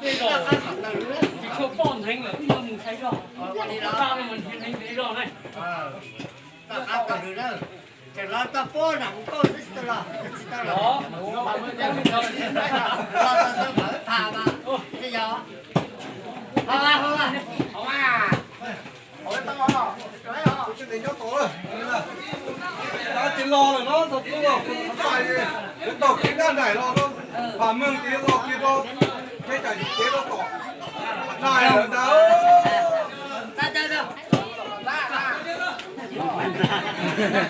Tsis tshua pom heev lawm, wb yuav mus saib zog. Tau no mas nrhiav heev nrhiav zog ne. Tseem los txog puab nram mus kauj xwb tsis tau los, tsis tau los. Los txog tau mam wb tham mas, yog. Hauv, hauv, hauv. Ces los lawm no, tau tub, tau kiv dab nraim los no, pam meeg ces los kiag rau peb tam cev rau tom nraim lawm ntag.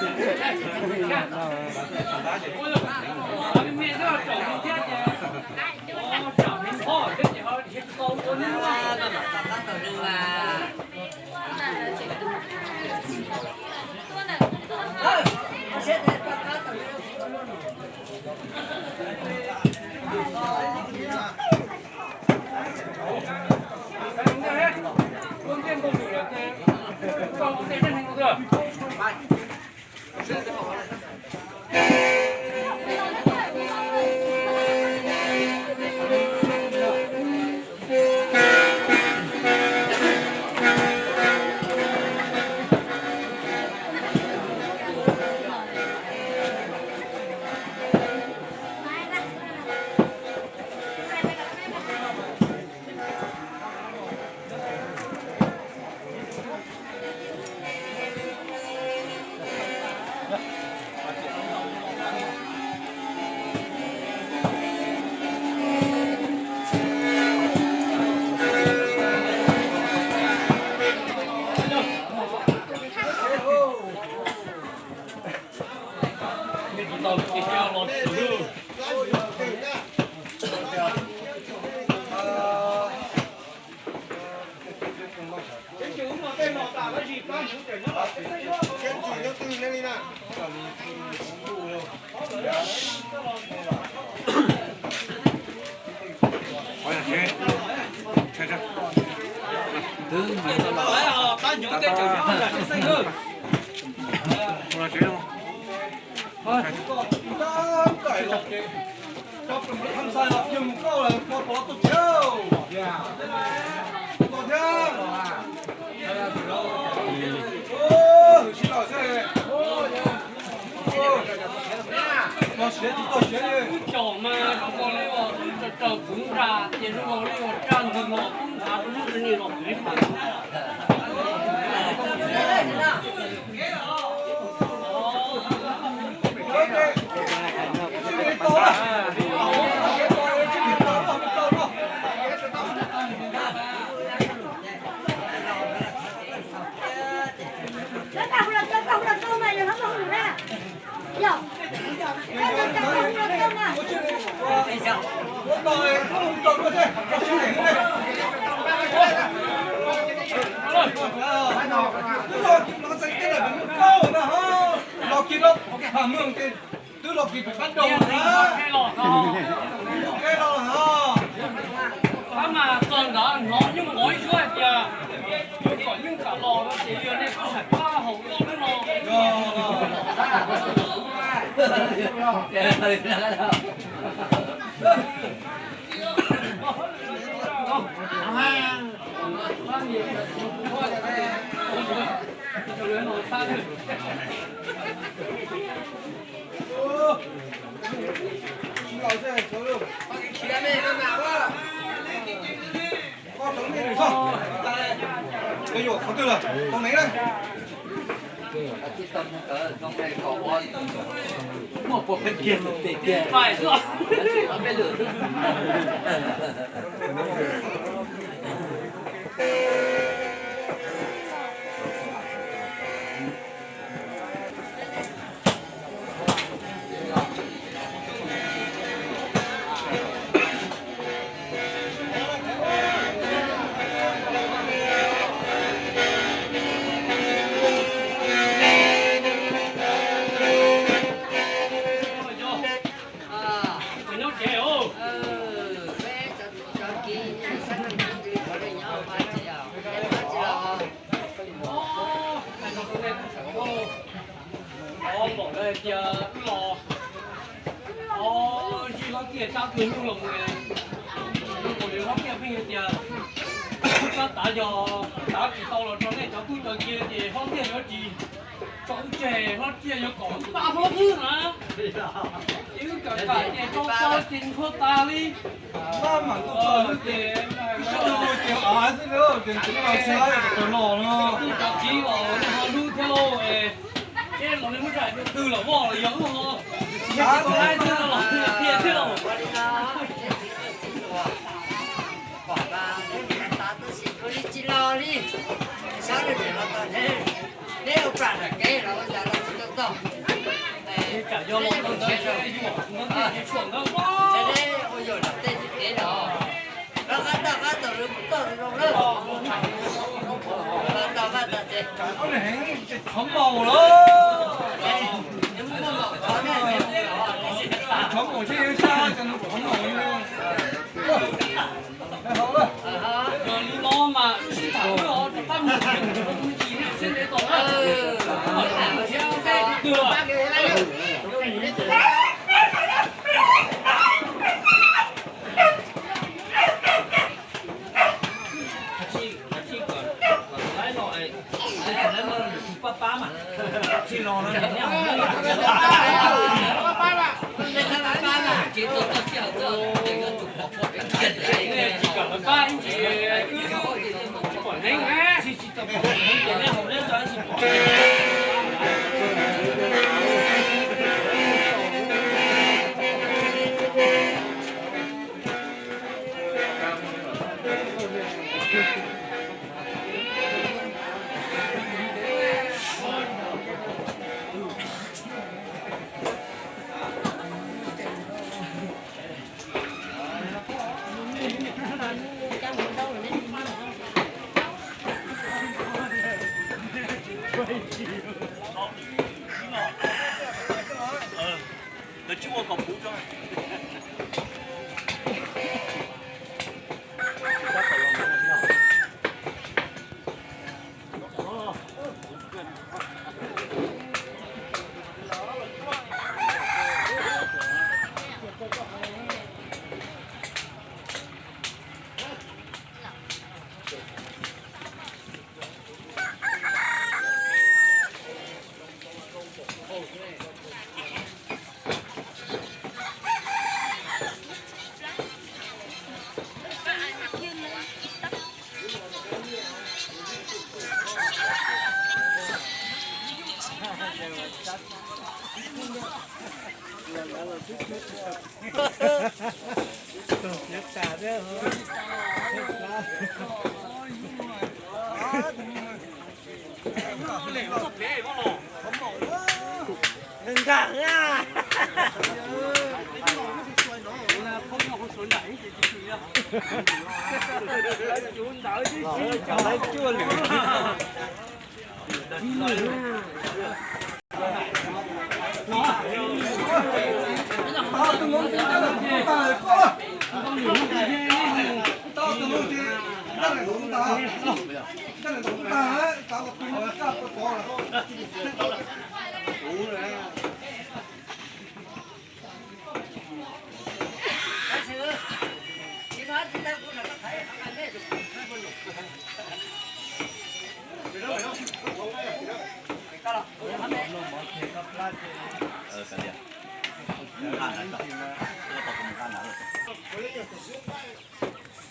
Wb cov mas zoo nkaus li uas wb raws raws puv nra, ces zoo nkaus li uas raj ntws los pub nrhav rau lub niag los pem pam. Los kiag rau Pham Meej ces twb los kiag pem qab rau na. Los na. Pab mas txog ntawd hnov nyuj ov ib suab hais tias yuav kom nyuj kam los no ces yog nej kuj saim pab haus ob lub no. Ej, yuav qhov twg lawm? Tau nev na. Ov, pom lawv hais tias wb los, ov, zij hlob Tiaj tab twg lug los mus, lug mus li hlob Tiaj pheej hais tias wb tab tav yog tav tsis tau los rau nej cov tub cov ki ces hlob Tiaj yuav tsis tso wb tseg, hlob Tiaj yuav kom wb pab hlob xwb na. Ces wb kam kam ces tso tau ces nthuav tas li. Ces tub cov txiv los nej ho hlub thiab lauj, seb los nej muab zaj dua twg los voj los yog wb ho, yog tsis tau laib xwb los tiag thiab lauj. Tsis los li, sab lwm tiam los tau neb, neb ua plam nram kev los ua cas los tsis tau txog. Tsam yog los tau ntawd yuam ntawd tshuam ntawd, ua yuam nram tej kev los, rov qab toj qab tau lawv mus toj zoo lawm. Tau qab tau ces qhov maum lawm. Qhov maum thiaj yuav sab cov qhov maum li. Yog li no mas wb sib tham wb rov qab mus, mus tsis nej seb ntev tos na. Thiab tej twg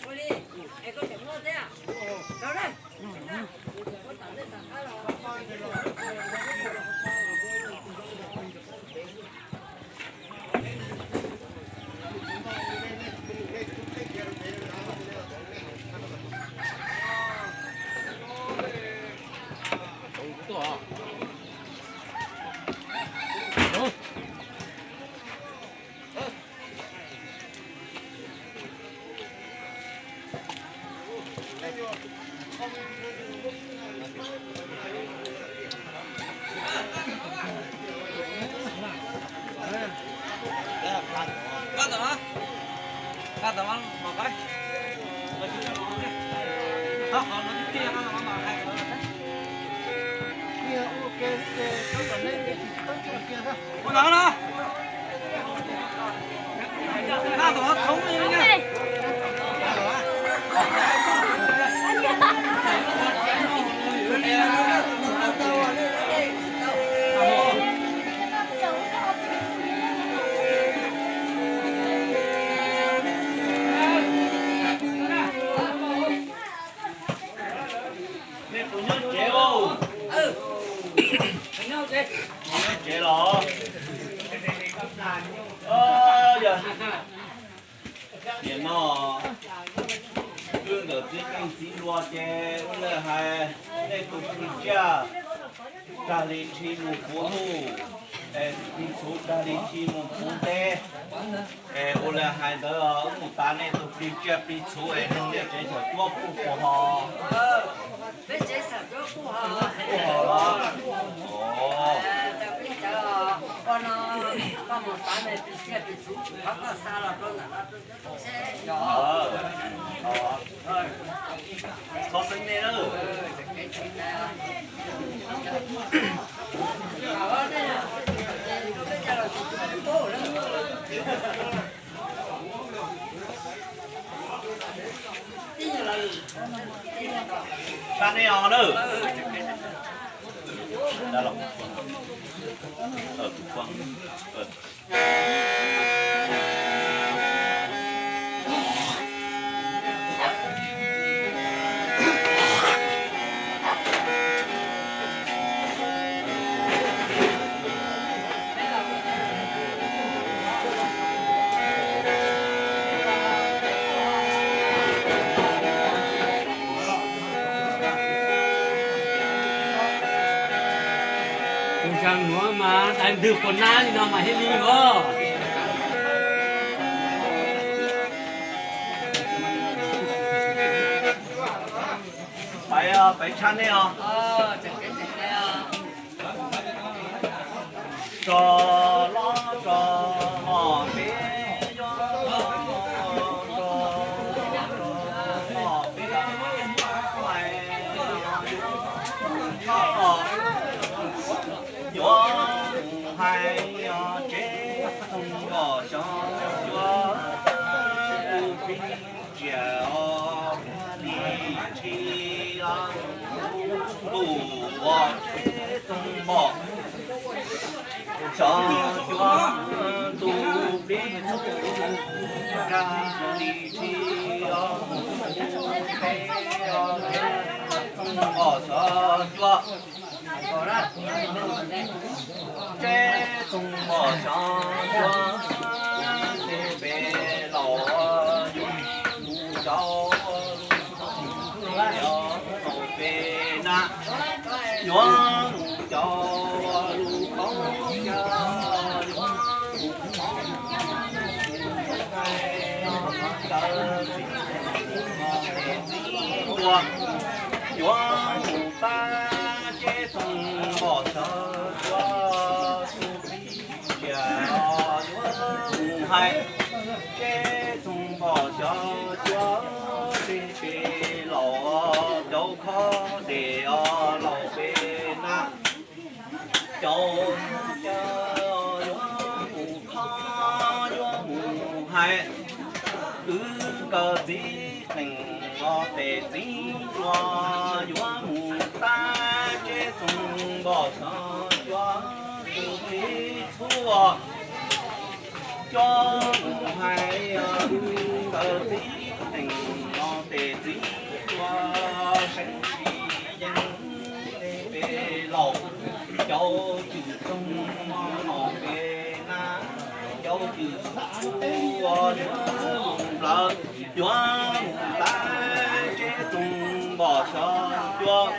Ua li, es koj tseem muaj thiab? Nej puas nyob tsev os? Nyob tsev los? Yog nim no wb nkawm txiv qeej txiv hlua ces ua li hais nej tus plig tsiaj tag li thi mus puv ntuj, es plig txhuv tag li thi mus puv teb. Es ua li hais ntawd wb mus tav nej tus plig tsiaj plig txhuv es nug nej tsev xyom cuab puj puas ho? Puj ho los? Txhob xeeb nej na. Tsa nej os na. Tus zaum nuav mas dais ntwg quas nab li no mas thiaj li os. Pais, pais tshaj nej os. Tso los tso, peb yuav tso, peb yuav mus hais tsev txoos npom xyov yuav tus plig tsiaj os, li tsis os, tus uas tsev txoos npom xyov yuav tus plig txhuv tag li tsis os, tus plig tsiaj os, tsev txoos npom xyov yuav tsev txoos npom xyov yuav, peb peb laus yuav mus cov lus khob los peb nab, yuav mus cov lus khob los yuav mus khob, ntawd txiv ua, yuav mus pab tsev txoos npom xyov yuav, tus plig tsiaj yuav mus hais tsev txoos npom xyov yuav, peb peb laus cov khob dej os laus peb nab, cov khob dej yuav mus khob yuav mus hais, wb nkawm txiv qeej os tes txiv hlua, yuav mus pab tsev txoos npom xyov yuav, tus plig txhuv os, yuav mus hais, wb nkawm txiv qeej os tes txiv hlua, seev tsis yeej peb peb laus, cov cwm txoos npom peb nab, cov cwm txhuv yuav mus nplawm, yuav mus pab tsev txoos npom xyov yuav,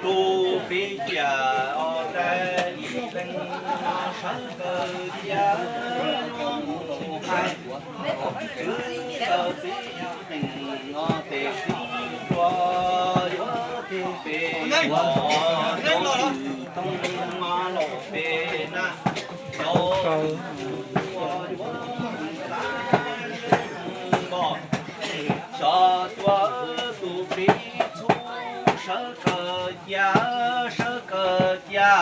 tus plig tsiaj os tes txiv qeej os sawv nkawd cia yuav mus hais, wb nkawm txiv qeej os tes txiv hlua, Xyov tuav tus plis txhub sawv kawg cia, sawv kawg cia.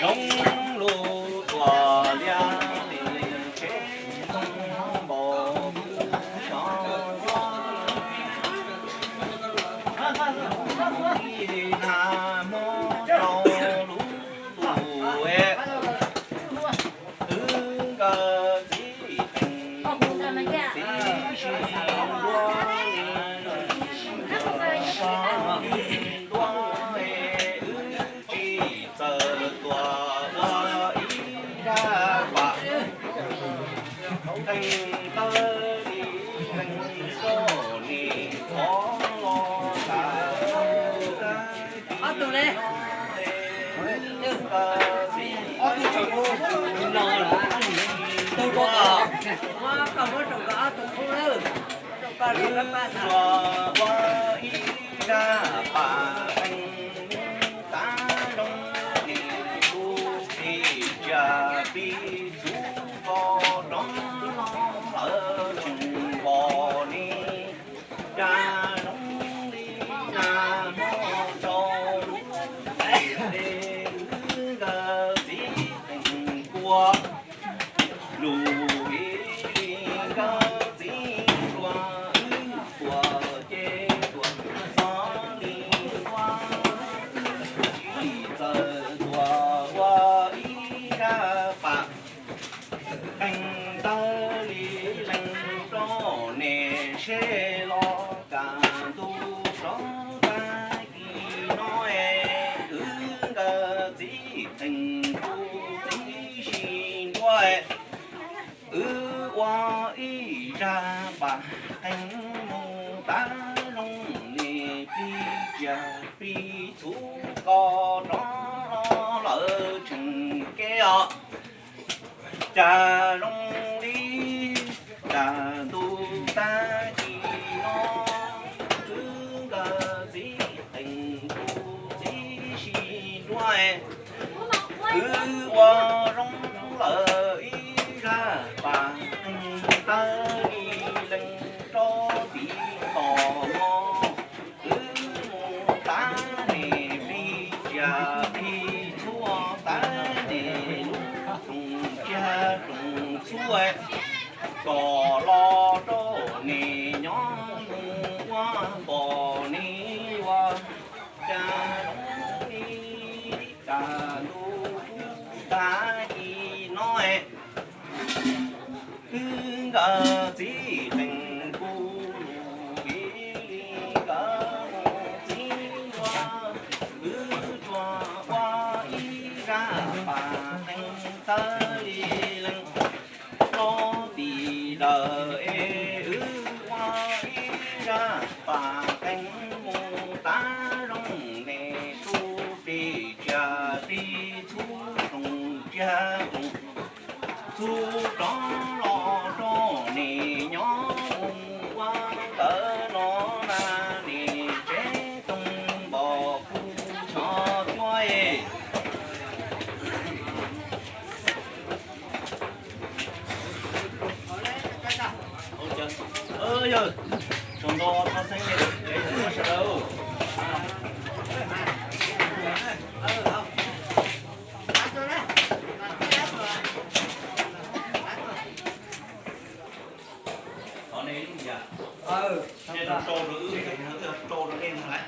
Coob lug tuam liab li tsheb npau xyov yuav li nag hmo rau lub ntuj es. Wb nkawd txiv qeej txiv si ntuav li ntuav es wb tsis txawj tuaj ua Lus ib li nkawd txiv hlua wb tuam ces tuam xov li hlua, tsis txawj tuam ua ib zaj pam qeeg tawg li leej rau nej seb los kaj ntug rov tag kis no es wb nkawd txiv qeeg kuv txiv sib nrua es wb ua ib zaj pam qeeg mus tag zoo li plig tsiaj plig txhu ko rov lawm tseem kev os. Cas zoo li kaj ntug tag kis no wb nkawd txiv qeeg kuv txiv sib nrua es wb ua zoo lawm ib zaj pam qeeg tawg li leej rau tim tom no. Wb mus tav nej plig tsiaj plig txhu, tav nej lub rooj tsiaj rooj txhu kom los rau nej nyob mus ua pom nej yuav cas zoo li kaj ntug tag kis no es wb nkawd txiv qeeg kuv lus ib li nkawd mus txiv nrua, wb tsuas ua ib zaj pam qeeg tawg li leej rau tim lawm es wb ua ib zaj pam qeeg mus tag zoo nej txhua plig tsiaj plig txhu, rooj tsiaj rooj txhu rov los rau nej nyob mus ua ntawm no na, nej tsev tooj npom kuv chov cuab es. Yawg, tsaug ntau txhob xeeb sawv daws. Thov nej lub yam, nej rau rau wb, wb rau rau nej ntag lauj.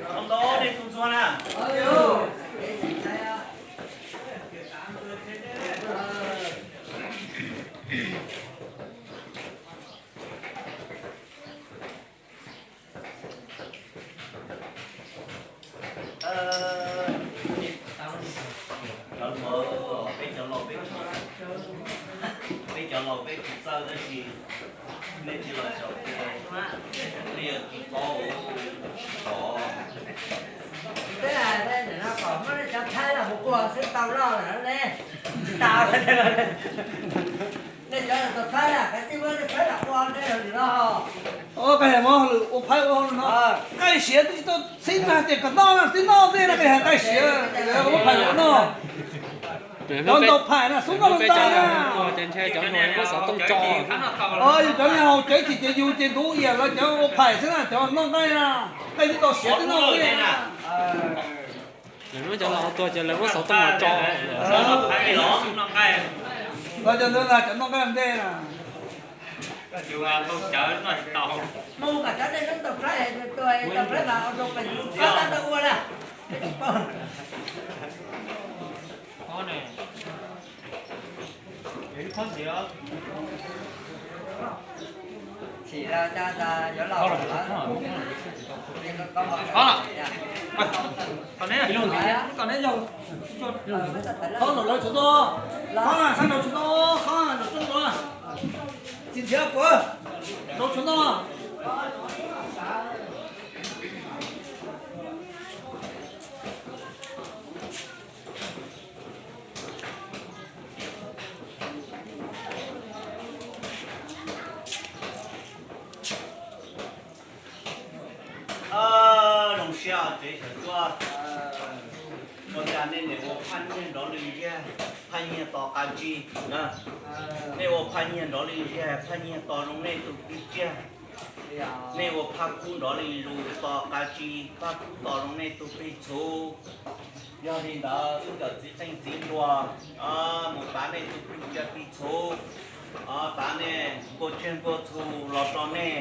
Tsaug ntau nej tus ntxuag na. Cov laus, peb cov laus peb tsis, peb cov laus peb tsis txawj tab sis nej tsis los xyaum, nej yog tsis paub, tsis tau. Peb hais no kom muab nej cov Thaib los mus ua xwb tau loj lawm ne. Tsis tau. Nej cov tus Thaib na, kav tsij muab nej Thaib los ua nej hauj lwm no. Ua koj hais mov hauj lwm ua Thaib ua hauj lwm no, nqaij siav twb tsis tau txhib tag ces kom noj na, twb noj tej no koj hais nqaij siav, muab phais los noj. Cov ntaus phais na xub noj ntag na. Yus cov niag haus cawv ces ces yus ces ntub iam los cov ua phais xwb na, cov noj nqaij na, nqaij twb tau siav twb noj tej na. Lawv muab cov laus tua ces lawv muab xov tooj los tso. Los cov ntawd na cov noj nqaij ntej na. Mus kom cov nej lub tau plab, tau plab mas ua rau pes ua na. Qhov lawm tsum tau, qhov sab nraud tsum tau, qhov nraud tsum tau, tsis nrhiav puas, nraud tsum tau. Zoo siab tsev xyom cuab, ua cas nej niam ua phaj nyiaj nrov li ntsiag, phaj nyiaj tos qab tsi na. Nej ua phaj nyiaj nrov li ntsiag, phaj nyiaj tos zoo nej tus kwv tij. Nej ua phaj kub nrov li zus, tos qab tsi, phaj kub tos zoo nej tus plig txhuv. Yog li ntawd wb cov txiv qeej txiv nruas mus tav nej tus plig txhuv, tav nej nkuaj tsiaj nkuaj txhu los rau nej.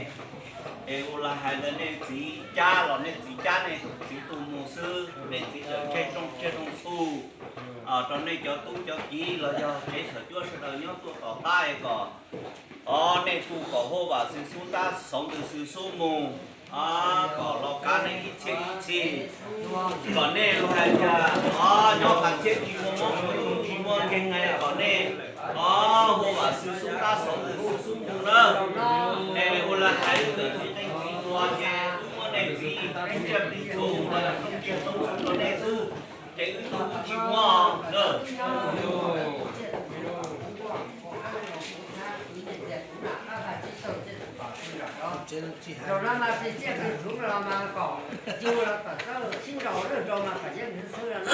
Es ua li hais ntawd nej txiv cab los nej txiv cab nej txiv tus mus xwb, nej txiv tawm tseg rooj tsiaj rooj txhu rau nej cov tub cov kiv los yog tsev xyom cuab sawv daws nyob tuaj tom qab es kom, o, nej kuj kom huaj vam xwm xub tab xov ntws xwm xub mus, kom los kav nej ib txhiab ib txhis, kom nej los hais tias, o, nyob qab txhiab tsis muaj mob tsis muaj nkeeg na, kom nej, o, huaj vam xwm xub tab xov ntws xwm xub mus na. Es ua li hais wb cov txiv qeej txiv nruas ces wb muab nej txiv plig txhuv los yog rooj tsiaj rooj txhu rau nej xwb, ces wb tsis muab na. Zaum no mas txiv txiaj txiv txhuv los mas kom cug los kom txawj sib nraus lwj nraus mas kom yeej nws xwb los.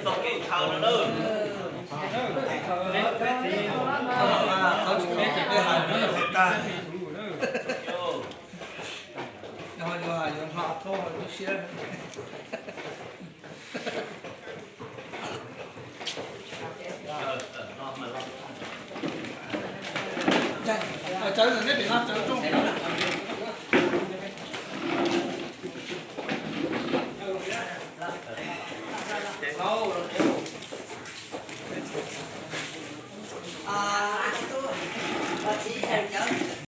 Tau kev chaw no lawm. Yuav hlo thoob lub siab. Tsawv ntawm neb pem no tsawv rooj.